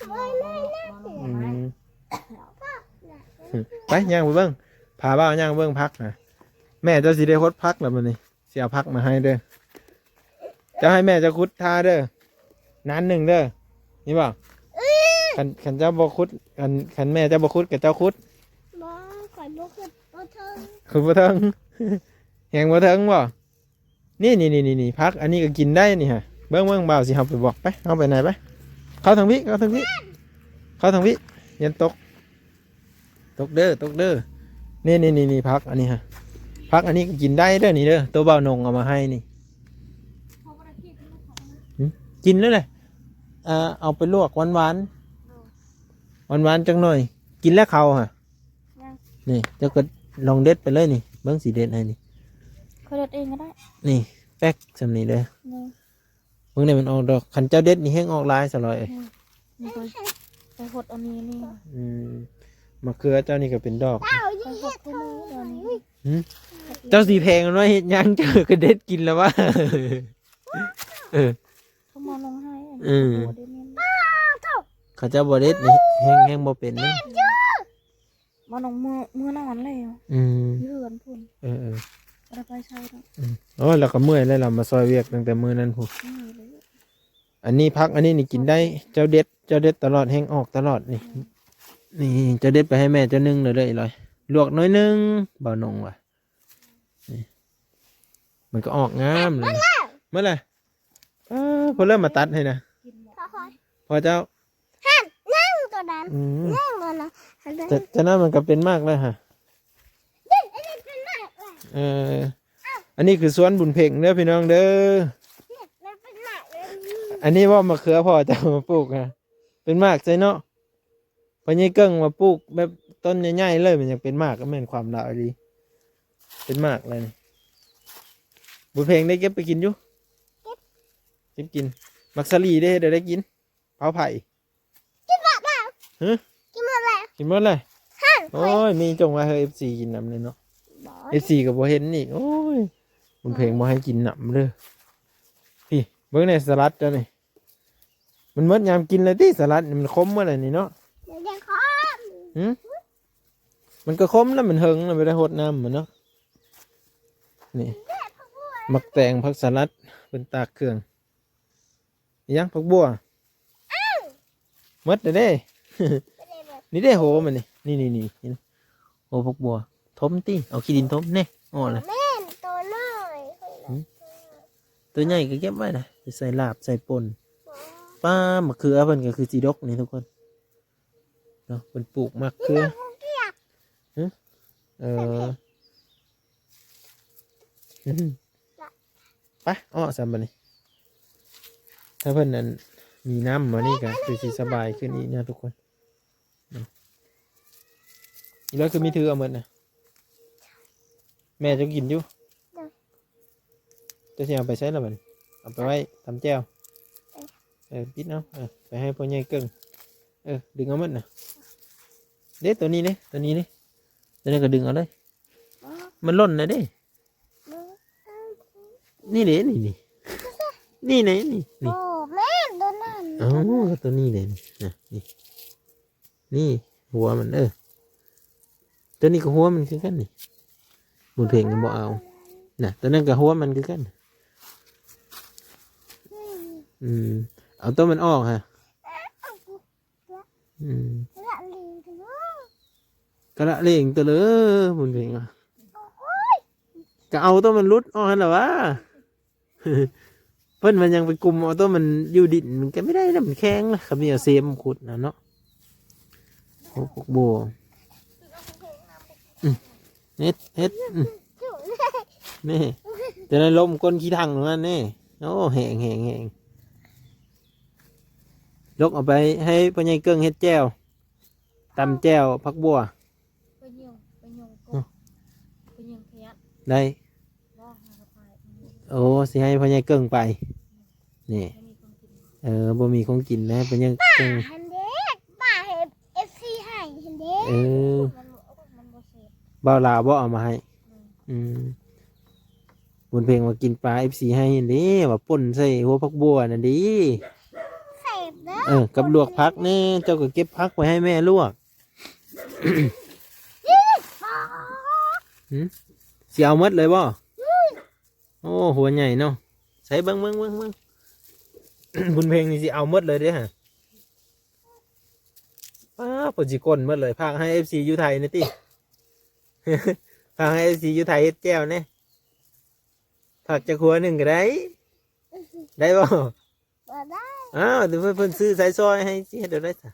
ອືມ ໄປ ຍ່າງໄປເບິ່ງ ພາບ່າວຍ່າງເບິ່ງຜັກນະ. ແມ່ເຈົ້າຊິໄດ້ຫົດຜັກແລ້ວບັດນີ້ ຊິເອົາຜັກມາໃຫ້ເດີ. ເຈົ້າໃຫ້ແມ່ເຈົ້າຂຸດທ່າເດີ ນານໜຶ່ງເດີ ມີບໍ່? ຄັນ ຄັນເຈົ້າບໍ່ຂຸດ ຄັນ ຄັນແມ່ເຈົ້າບໍ່ຂຸດ ກໍເຈົ້າຂຸດ. ບໍ່ ຂ້ອຍບໍ່ຂຶ້ນບໍ່ເທິງ ຂຶ້ນບໍ່ເທິງ ແຮງບໍ່ເທິງບໍ່? ນີ້ໆໆໆ ຜັກອັນນີ້ກໍກິນໄດ້ນີ້ຮະ. ເບິ່ງໆ ບ່າວຊິເຮົາໄປບອກ ໄປ ເຮົາໄປໃນ ໄປ ເຂົ້າທາງພີ້ ເຂົ້າທາງພີ້ ເຂົ້າທາງພີ້ ຢ່າຕົກ ຕົກເດີ ຕົກເດີ. ນີ້ໆໆໆ ຜັກອັນນີ້ຮະ ຜັກອັນນີ້ກໍກິນໄດ້ເດີນີ້ເດີ ໂຕບ່າວນົງເອົາມາໃຫ້ນີ້. ກິນເລີຍແຫຼະ. ເອີ ເອົາໄປລວກຫວານໆ ຫວານໆຈັກໜ່ອຍ. ກິນແລ້ວເຂົ້າຫະ? ຍັງ. ນີ້ ເຈົ້າກໍລອງເດັດໄປເລີຍນີ້. ເບິ່ງຊິເດັດໃຫ້ນີ້. ຂ້ອຍເດັດເອງກໍໄດ້. ນີ້ ແປັກສ່ຳນີ້ເດີ. ນີ້. ເບິ່ງແດ່ ມັນອອກດອກ. ຄັນເຈົ້າເດັດນີ້ແຮ່ງອອກຫຼາຍ ສາວລອຍເອີຍ. ນີ້ ນີ້ ໄປຫົດເອົານີ້ ນີ້. ອືມ ມະເຂືອເຈົ້ານີ້ກໍເປັນດອກ. ໄປຫົດຄູ່ມື້ດຽວນີ້. ຫຶ? ເຈົ້າຊິແພງມັນໄວ້ເຮັດຫຍັງ? ເຈົ້າກໍເດັດກິນແລ້ວວະ. ເອີ ເຂົາມາລົງໃຫ້ ເອີ ໂອ້ ໄດ້ແມ່ນ. ເຂົາເຈົ້າບໍ່ເດັດນີ້ ແຮ່ງ ແຮ່ງບໍ່ເປັນເດ້. ມານ້ອງ ເມືອ ເມືອນອນແລ້ວ. ອືມ ຢູ່ເຮືອນພຸ້ນ. ເອີໆ ບໍ່ໄດ້ໄປໃສດອກ. ອືມ ໂອ້ຍ ລາວກໍເມື່ອຍແລ້ວ ລາວມາຊ່ອຍວຽກຕັ້ງແຕ່ມື້ນັ້ນພຸ້ນ. ເມື່ອຍເລີຍ. ອັນນີ້ ຜັກອັນນີ້ນີ້ກິນໄດ້. ເຈົ້າເດັດ ເຈົ້າເດັດຕະຫຼອດ ແຮ່ງອອກຕະຫຼອດນີ້. ອືມ ນີ້ ເຈົ້າເດັດໄປໃຫ້ແມ່ເຈົ້າໜຶ່ງເລີຍເດີ້ ອີຫຼອຍ. ລວກໜ້ອຍໜຶ່ງ ບ່າວໜົງວ່າ. ນີ້ ມັນກໍອອກງາມເລີຍ. ໝົດແລ້ວ. ເອີ ພໍເລີ່ມມາຕັດໃຫ້ນະ. ພໍເຈົ້າ. ຫັ້ນ ຍັງຕົວນັ້ນ. ອືມ ຍັງຕົວນັ້ນ. ຈະ ຈະນັ້ນມັນກໍເປັນໝາກແລ້ວຫະ. ເປັນ ອັນນີ້ເປັນໝາກແລ້ວ. ເອີ ອັນນີ້ຄືສວນບຸນເພັງເດີພີ່ນ້ອງເດີ. ນີ້ ມັນເປັນໝາກແລ້ວນີ້. ອັນນີ້ບໍ່ ມະເຂືອພໍ່ເຈົ້າມາປູກຫະ ເປັນໝາກໃສ່ເນາະ. ພໍ່ໃຫຍ່ເກິ່ງວ່າປູກແບບຕົ້ນໃຫຍ່ໆເລີຍ ມັນຍັງເປັນໝາກ ກໍແມ່ນຄວາມລາວອີ່ຫຼີ. ເປັນໝາກແລ້ວນີ້. ບຸນເພັງໄດ້ເກັບໄປກິນຢູ່? ເກັບ ເກັບກິນ. ໝາກສາລີເດ້ ເຮັດໃດໄດ້ກິນ? ເຜົາໄຟ. ກິນໝົດແລ້ວ. ຫຶ? ກິນໝົດແລ້ວ. ກິນໝົດແລ້ວ. ໂອ້ຍ ມີຈົ່ງວ່າໃຫ້ເອັຟຊີກິນນຳແດ່ເນາະ. ເອັຟຊີກໍບໍ່ເຫັນອີກ. ໂອ້ຍ ບຸນເພັງບໍ່ໃຫ້ກິນນຳເດີ. ພີ້ ເບິ່ງແດ່ສະລັດເຈົ້ານີ້. ມັນໝົດຍາມກິນແລ້ວຕິ ສະລັດນີ້. ມັນຂົມໝົດແລ້ວນີ້ເນາະ. ຫຶ? ມັນກໍຂົມແລ້ວ ມັນເຫິງແລ້ວ ບໍ່ໄດ້ຫົດນ້ຳມັນເນາະ. ນີ້ ໝາກແຕງ ຜັກສະລັດ ເພິ່ນຕາກເຄື່ອງ. ອີຫຍັງ? ຜັກບົ່ວ. ໝົດແລ້ວເດ້. ນີ້ເດ້ ໂຫມັນນີ້ ນີ້ໆໆ ໂຫຜັກບົ່ວ. ຖົມຕິ ເອົາຂີ້ດິນຖົມແນ່. ອໍ້ລະ ແມ່ນ ໂຕນ້ອຍ. ຫຶ? ໂຕໃຫຍ່ກໍເກັບໄວ້ນະ ໄປໃສ່ລາບໃສ່ປົ່ນ. ປ້າ ມະເຂືອເພິ່ນກໍຄືຊິດົກນີ້ທຸກຄົນເນາະ. ເພິ່ນປູກໝາກເຂືອ. ຫຶ? ເອີ ໄປ ເອາະຊະບັດນີ້. ຖ້າເພິ່ນນັ້ນມີນ້ຳມານີ້ກໍຄືຊິສະບາຍຂຶ້ນອີກນະທຸກຄົນ. ອີຫຼ້ອຍຄືມີຖືເອົາໝົດນະ. ແມ່ເຈົ້າກິນຢູ່? ໂດຍ. ເຈົ້າຊິເອົາໄປໃສລະບັດນີ້? ເອົາໄປໄວ້ຕຳແຈ່ວ. ເອີ ເອີ ປິດເອົາ. ເອີ ໄປໃຫ້ພໍ່ໃຫຍ່ເກິ່ງ. ເອີ ດຶງເອົາໝົດນະ. ເດ້ ໂຕນີ້ເດ້ ໂຕນີ້ເດ້ ໂຕນີ້ກໍດຶງເອົາເລີຍ. ມັນຫຼົ່ນແລ້ວເດ້. ນີ້ເດ້ ນີ້ ນີ້ ນີ້ເດ້ ນີ້ ນີ້. ໂອ້ ແມ່ນໂຕນັ້ນ. ເອົ້າ ກໍໂຕນີ້ເດ້ ນີ້ ນີ້ ນີ້ ຫົວມັນ. ເອີ ໂຕນີ້ກໍຫົວມັນຄືກັນນີ້. ບຸນເພັງຍັງບໍ່ເອົານະ. ໂຕນັ້ນກໍຫົວມັນຄືກັນ. ອືມ ເອົາໂຕມັນອອກຫະ. ອືມ ກະລະເລງເດີ ກະລະເລງເດີເລີ ບຸນເພັງວ່າ. ໂອ້ຍ ກະເອົາໂຕມັນຫຼຸດອອກຫັ້ນລະຫວາ. ເພິ່ນວ່າຍັງໄປກຸມເອົາໂຕມັນຢູ່ດິນ ມັນກໍບໍ່ໄດ້ນະ ມັນແຂງນະ. ຄັນມີເອົາເຊມຂຸດນະເນາະ. ໂອ້ ພວກໂບ ອືມ ເຮັດ ເຮັດ ອືມ ນີ້ ຈະໄດ້ລົມກົ້ນຂີ້ຖັງນັ້ນນີ້. ໂອ້ ແຮງ ແຮງ ແຮງ. ຍົກເອົາໄປໃຫ້ພໍ່ໃຫຍ່ເກິ່ງເຮັດແຈ່ວ ຕຳແຈ່ວຜັກບົ່ວ. ໄປຍົງ ໄປຍົງກົບ ໄປຍົງຂະຫຍັນ ໄດ້. ໂອ້ ຊິໃຫ້ພໍ່ໃຫຍ່ເກິ່ງໄປ. ນີ້ ເອີ ບໍ່ມີຂອງກິນແລ້ວ ພໍ່ໃຫຍ່ເກິ່ງ. ຫັ້ນເດ້ ປ້າໃຫ້ເອັຟຊີໃຫ້ຫັ້ນເດ້. ເອີ ມັນບໍ່ ມັນບໍ່ແຊບ. ບ່າວລາວບໍ່ເອົາມາໃຫ້? ອືມ ອືມ ບຸນເພັງວ່າກິນປາເອັຟຊີໃຫ້ຫັ້ນເດ້ ວ່າປົ່ນໃສ່ຫົວຜັກບົ່ວນັ້ນເດ້ ແຊບເດີ. ເອີ ກັບລວກຜັກແນ່ ເຈົ້າກໍເກັບຜັກໄວ້ໃຫ້ແມ່ລວກ. ຫຶ ຊິເອົາໝົດເລີຍບໍ່? ໂອ້ ຫົວໃຫຍ່ເນາະ. ໃສ່ເບິ່ງ ເບິ່ງ ເບິ່ງ ເບິ່ງ ບຸນເພັງນີ້ຊິເອົາໝົດເລີຍເດ້ຫະ. ປ້າ ເພິ່ນຊິກົ້ນໝົດເລີຍ. ຝາກໃຫ້ເອັຟຊີຢູ່ໄທແດ່ຕິ ຝາກໃຫ້ເອັຟຊີຢູ່ໄທເຮັດແຈ່ວແດ່. ຜັກຈັກຫົວໜຶ່ງກໍໄດ້ ໄດ້ບໍ່? ບໍ່ໄດ້. ອ້າວ ດຽວເພິ່ນ ເພິ່ນຊື້ໃສ່ຊອຍໃຫ້ ຊິເຮັດແນວໃດຊະ?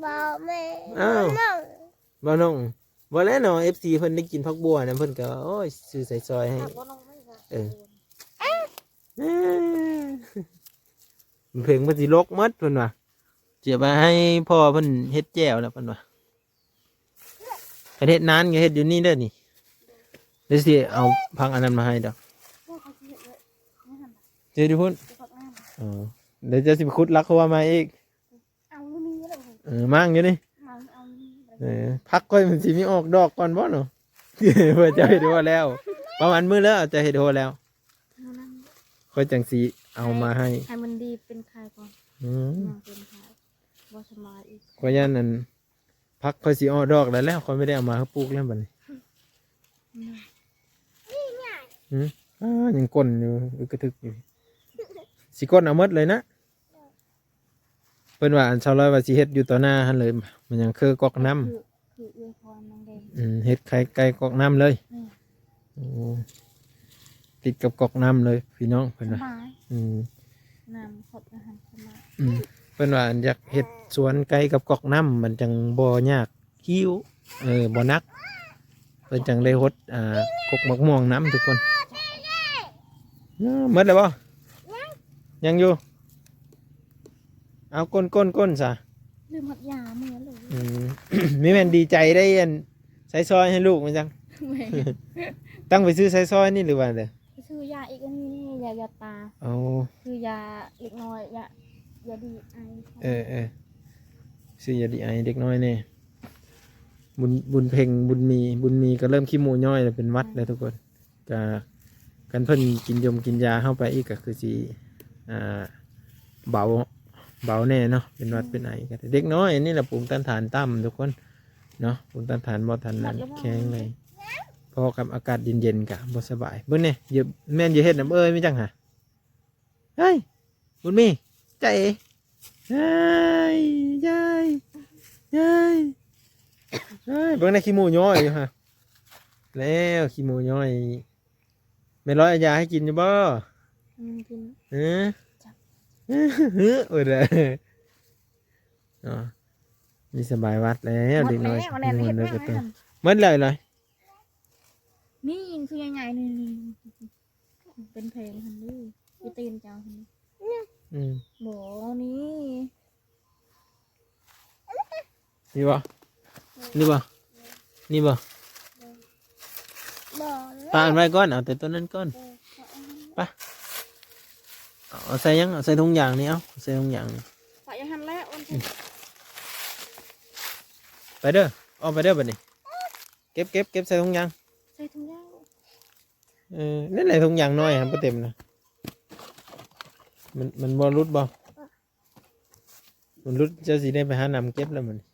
ບໍ່ແມ່ນ ອ້າວ ບໍ່ນ້ອງ ບໍ່ແລ້ວເນາະ ເອັຟຊີເພິ່ນໄດ້ກິນຜັກບົ່ວນະ ເພິ່ນກໍ ໂອ້ຍ ຊື້ໃສ່ຊອຍໃຫ້. ເອີ ເອີ ເອີ ເອີ. ເພິ່ນເພິ່ງເພິ່ນຊິລົກໝົດເພິ່ນວ່າ ຊິເອົາໄປໃຫ້ພໍ່ເພິ່ນເຮັດແຈ່ວແລ້ວເພິ່ນວ່າ. ຄັນເຮັດນານກໍເຮັດຢູ່ນີ້ເດີນີ້. ແລ້ວຊິເອົາຜັກອັນນັ້ນມາໃຫ້ດອກ. ເຮັດຢູ່ພຸ້ນ. ເອີ ແລ້ວເຈົ້າຊິໄປຂຸດຫຼັກຮົ້ວມາອີກ. ເອົາຢູ່ນີ້ແຫຼະ. ເອີ ມ້າງຢູ່ນີ້. ເອີ ຜັກຂ້ອຍມັນຊິມີອອກດອກກ່ອນບໍ່ເນາະ? ເພື່ອເຈົ້າເຮັດຮົ້ວແລ້ວ ປະມານມື້ແລ້ວເຈົ້າເຮັດຮົ້ວແລ້ວ ຂ້ອຍຈັ່ງຊິເອົາມາໃຫ້. ໃຫ້ມັນດີເປັນໄຂ່ກ່ອນ. ອືມ ຍັງເປັນໄຂ່ ບໍ່ສະບາຍອີກ. ຂ້ອຍຢ້ານອັນ ຜັກຂ້ອຍຊິອອກດອກແລ້ວ ແລ້ວຂ້ອຍບໍ່ໄດ້ເອົາມາໃຫ້ປູກແລ້ວບັດນີ້. ອືມ ອາ ຍັງກົ້ນຢູ່ ອຶກກະທຶກຢູ່. ຊິກົ້ນເອົາໝົດເລີຍນະ. ເພິ່ນວ່າອັນຊາວລອຍວ່າຊິເຮັດຢູ່ຕໍ່ໜ້າຫັ້ນເລີຍ ມັນຍັງຄືກອກນ້ຳ ຄື ຄືອວຍພອນນາງແດງ. ອືມ ເຮັດໄຂ່ໄກ່ກອກນ້ຳເລີຍ. ອືມ ໂອ້ ຕິດກັບກອກນ້ຳເລີຍພີ່ນ້ອງເພິ່ນວ່າ. ສະບາຍ. ອືມ ນ້ຳຄົບອາຫານສະບາຍ. ອືມ ເພິ່ນວ່າອັນຢາກເຮັດສວນໄກ່ກັບກອກນ້ຳ ມັນຈັ່ງບໍ່ຍາກ ຫິ້ວ ເອີ ບໍ່ໜັກ ເພິ່ນຈັ່ງໄດ້ຫົດ ອ່າ ກົກໝາກມ່ວງນຳທຸກຄົນ. ເອີ ໝົດແລ້ວບໍ່? ຍັງ ຍັງຢູ່. ເອົາ ກົ້ນໆໆຊະ. ລືມຮັບຢາເມືອເລີຍ. ອືມ ມີແມ່ນດີໃຈໄດ້ອັນ ໃຊ້ຊອຍໃຫ້ລູກແມ່ນຫຍັງ? ແມ່ນ. ຕັ້ງໄປຊື້ໃຊ້ຊອຍນີ້ຫຼືວ່າໃດ? ຊື້ຢາອີກອັນນີ້ ຢາ ຢາຕາ. ອໍ ຊື້ຢາເດັກນ້ອຍ ຢາ ຢາດີໄອ. ເອີໆ ຊື້ຢາດີໄອເດັກນ້ອຍແດ່. ບຸນ ບຸນເພັງ ບຸນມີ ບຸນມີກໍເລີ່ມຂີ້ມູຍ້ອຍແລ້ວ ເປັນຫວັດແລ້ວທຸກຄົນ. ກະ ຄັນເພິ່ນກິນຢົມກິນຢາເຮົາໄປອີກ ກໍຄືຊິ ອ່າ ເບົາ ເບົາແດ່ເນາະ ເປັນຫວັດເປັນໄອ. ເດັກນ້ອຍອັນນີ້ລະ ພູມຕ້ານທານຕ່ຳທຸກຄົນເນາະ ພູມຕ້ານທານບໍ່ທັນນັ້ນແຂງແຮງ ພໍກັບອາກາດເຢັນໆ ກະບໍ່ສະບາຍ. ເບິ່ງແດ່ ແມ່ນຢ່າເຮັດນຳເອີຍ ມີຫຍັງຫະ? ເຮີ້ຍ ບຸນມີ ຈາເອ ເຮີ້ຍ ຍາຍ ຍາຍ ເຮີ້ຍ ເບິ່ງແດ່ ຂີ້ມູຍ້ອຍຢູ່ຫະ. ແລ້ວຂີ້ມູຍ້ອຍ. ແມ່ນຮ້ອຍເອົາຢາໃຫ້ກິນຢູ່ບໍ່? ອືມ ກິນ. ເອີ ຈັກ ເອີ ເອີ ເອີ ເນາະ ມີສະບາຍຫວັດແລ້ວ ເດັກນ້ອຍ. ໝົດແລ້ວ ໝົດແລ້ວ ໝົດແລ້ວ. ນີ້ຄືໃຫຍ່ໆ ນີ້ ນີ້ ເປັນແຜງຫັ້ນເດ້ ຢູ່ຕີນເຈົ້າຫັ້ນ. ອືມ ບໍ່ ນີ້ ນີ້ບໍ່? ນີ້ບໍ່? ນີ້ບໍ່? ບໍ່ ປະໄວ້ກ່ອນ ເອົາແຕ່ຕົວນັ້ນກ່ອນ. ເອີ ປະ ເອົາໃສ່ຫຍັງ? ເອົາໃສ່ຖົງຢາງນີ້ ເອົາໃສ່ຖົງຢາງນີ້. ປະຢູ່ຫັ້ນແຫຼະ. ອືມ ໄປເດີ ອອກໄປເດີບັດນີ້. ເກັບ ເກັບ ເກັບໃສ່ຖົງຢາງ ໃສ່ຖົງຢາງ. ເອີ ນັ້ນແຫຼະ ຖົງຢາງນ້ອຍຫັ້ນບໍ່ເຕັມນະ. ມັນ ມັນບໍ່ຫຼຸດບໍ່? ມັນຫຼຸດ ເຈົ້າຊິໄດ້ໄປຫານຳເກັບແລ້ວມື້ນີ້.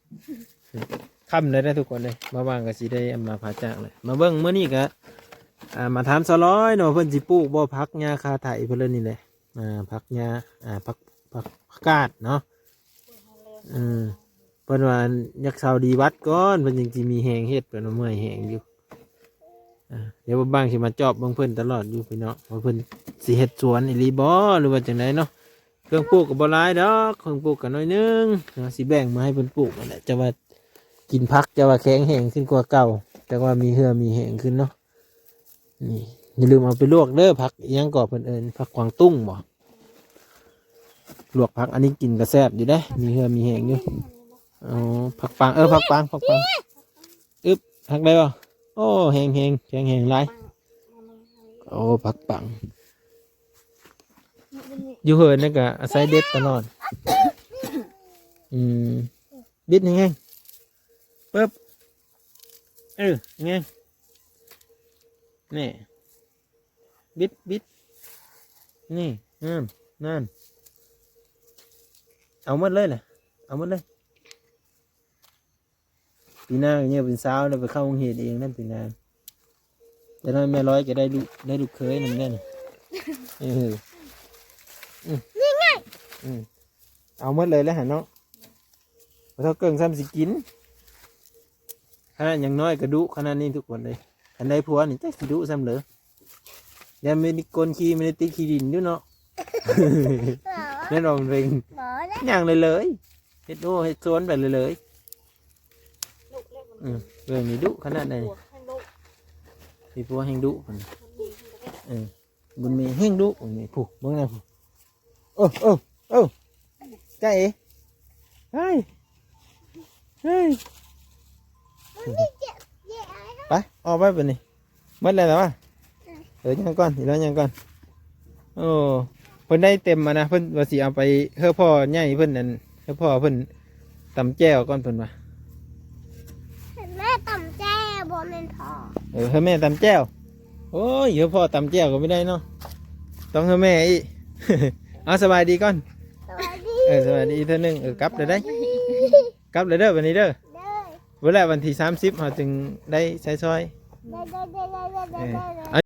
ຄ່ຳແລ້ວເດີທຸກຄົນເດີ ມາວ່າງກໍຊິໄດ້ອຳລາພາຈາກແລ້ວ. ມາເບິ່ງມື້ນີ້ກໍ ອ່າ ມາຖາມສາວລອຍເນາະ ເພິ່ນຊິປູກບໍ່ ຜັກຫຍ້າຄາໄຖເພິ່ນເລີຍນີ້ແຫຼະ. ອ່າ ຜັກຫຍ້າ ອ່າ ຜັກ ຜັກ ຜັກກາດເນາະ. ເອີ ເພິ່ນວ່າຢາກເຊົາດີວັດກ່ອນ ເພິ່ນຈຶ່ງຊິມີແຮງເຮັດ ເພິ່ນວ່າເມື່ອຍແຮງຢູ່. ອ່າ ດຽວບ່າວບາງຊິມາຈອບເບິ່ງເພິ່ນຕະຫຼອດຢູ່ພີ່ນ້ອງ ວ່າເພິ່ນຊິເຮັດສວນອີ່ຫຼີບໍ່ ຫຼືວ່າຈັ່ງໃດເນາະ. ເຄື່ອງປູກກໍບໍ່ຫຼາຍດອກ ເຄື່ອງປູກກໍໜ້ອຍໜຶ່ງເນາະ ຊິແບ່ງມາໃຫ້ເພິ່ນປູກນັ້ນແຫຼະ. ຈະວ່າກິນຜັກ ຈະວ່າແຂງແຮງຂຶ້ນກວ່າເກົ່າ ຈະວ່າມີເຫື່ອມີແຮງຂຶ້ນເນາະ. ນີ້ ຢ່າລືມເອົາໄປລວກເດີ ຜັກອີ່ຫຍັງກໍເພິ່ນເອີ້ນ ຜັກກວາງຕຸ້ງບໍ່? ລວກຜັກອັນນີ້ກິນກໍແຊບຢູ່ເດ້ ມີເຫື່ອມີແຮງຢູ່. ອໍ ຜັກປາງ ເອີ ຜັກປາງ ຜັກປາງ. ອຶບ ຫັກໄດ້ບໍ່? ໂອ້ ແຮງໆ ແຂງແຮງຫຼາຍ. ໂອ້ ຜັກປັງ ຢູ່ເຮືອນນີ້ກໍອາໄສເດັດຕະຫຼອດ. ອືມ ບິດແຮງໆ ປຶບ ເອີ ແຮງໆ ນີ້ ບິດ ບິດ ນີ້ ນັ້ນ ນັ້ນ ເອົາໝົດເລີຍແຫຼະ ເອົາໝົດເລີຍ. ປີໜ້າກໍຍັງເປັນສາວແລ້ວ ໄປເຂົ້າໂຮງຮຽນເອງນັ້ນ ປີໜ້າ ແຕ່ນ້ອຍແມ່ລອຍກໍໄດ້ລູກ ໄດ້ລູກເຂີຍນຳແນ່. ເອີ ນີ້ໄງ ອືມ ເອົາໝົດເລີຍແຫຼະຫັ້ນເນາະ ບໍ່ເທົ່າເກິ່ງຊ້ຳຊິກິນ. ຂະໜາດຍັງນ້ອຍກໍດຸຂະໜາດນີ້ທຸກຄົນເອີຍ. ຄັນໄດ້ຜົວນີ້ຈັກຊິດຸສ່ຳເລີ. ຢ້ານມີຄົນຂີ່ ມີແຕ່ຕິດຂີ້ດິນຢູ່ເນາະ. ແມ່ນບໍ່ເປັນ ບໍ່ແຫຼະ ຍ່າງເລີຍໆ ເຮັດໂອ້ເຮັດສວນໄປເລີຍໆ. ອືມ ເລື່ອງນີ້ດຸຂະໜາດໃດ ຜົວແຮ່ງດຸ ມີຜົວແຮ່ງດຸພຸ້ນ. ເອີ ບຸນມີແຮ່ງດຸພຸ້ນ ນີ້ ຜູ້ ເບິ່ງນະ ຜູ້ ເອີ ເອີ ໂອ້ ຈ້าเอ๋ เฮ้ย เฮ้ย ไป ออกไปบัดนี้ หมดแล้วเหรอวะ เออ ย่างก่อน อีกแล้วย่างก่อน โอ้ เพิ่นได้เต็มมานะ เพิ่นว่าสิเอาไปเฮือพ่อใหญ่เพิ่นนั่น เฮือพ่อเพิ่นตำแจ่วก่อนเพิ่นว่า แม่ตำแจ่ว บ่แม่นพ่อ เออ เฮือแม่ตำแจ่ว โอ้ย เฮือพ่อตำแจ่วก็ไม่ได้เนาะ ต้องเฮือแม่อีก เอาสบายดีก่อน สบายดี เออ สบายดีอีกเทื่อหนึ่ง เออ กลับเลยได้ กลับเลยเด้อ วันนี้เด้อ เด้อ เวลาวันที่สามสิบ เราจึงได้ใช้ซอย ได้ ได้ ได้ เออ